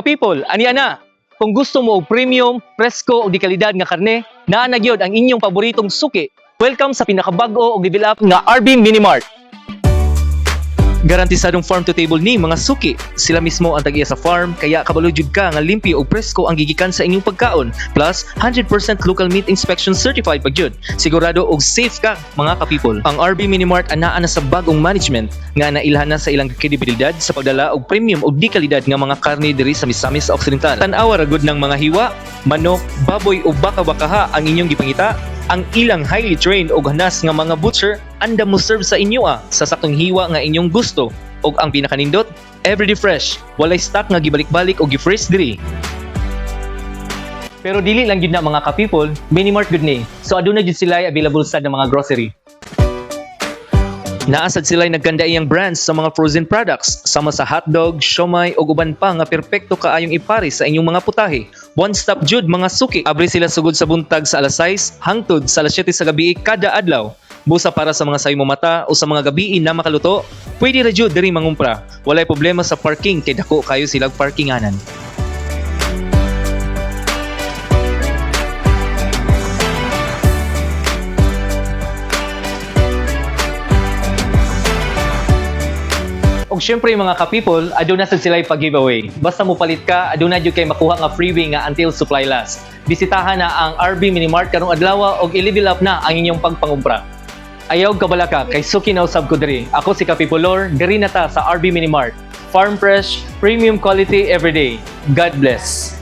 Ka-people, ania na? Kung gusto mo og premium, presko ug di kalidad nga karne, naa na gyud ang inyong paboritong suki. Welcome sa pinakabag-o og level up nga RB Minimart. Garantisadong farm to table ni, mga suki. Sila mismo ang tag-iya sa farm, kaya kabalo jud ka nga limpyo ug presko ang gigikan sa inyong pagkaon. Plus, 100% local meat inspection certified pag jud. Sigurado og safe ka, mga ka-people. Ang RB Minimart anaa na sa bagong management nga nailhan na sa ilang kredibilidad sa pagdala og premium ug di kalidad nga mga karne diri sa Misamis Occidental. Tan-awa ra gud ng mga hiwa, manok, baboy o baka-bakaha ang inyong gipangita. Ang ilang highly trained og hanas nga mga butcher andam mo serve sa inyo sa saktong hiwa nga inyong gusto. Og ang pinakanindot, everyday fresh, walay stock nga gibalik-balik o gi-freeze diri. Pero dili lang gyud na, mga ka-people, Minimart gud ni. So aduna jud sila available sa mga grocery. Naa sad sila nagkandaiyang brands sa mga frozen products sama sa hotdog, siomay ug uban pa nga perpekto kaayong ipare sa inyong mga putahe. One stop jud, mga suki. Abri sila sugod sa buntag sa alas 6 hangtod sa alas 7 sa gabi kada adlaw. Busa para sa mga sayo mo mata o sa mga gabi na makaluto, pwede ra jud diri mangumpra. Walay problema sa parking kay dako kayo silang parkinganan. Og syempre, mga ka-people, aduna sad sila pag-giveaway. Basta mo palit ka, aduna jud kay makuha nga freebie nga until supply last. Bisitahan na ang RB Minimart karong adlaw og i-level up na ang inyong pagpangumpra. Ayaw kabalaka kay suki na usab ko diri. Ako si Kapipulor, diri na ta sa RB Minimart. Farm fresh, premium quality every day. God bless.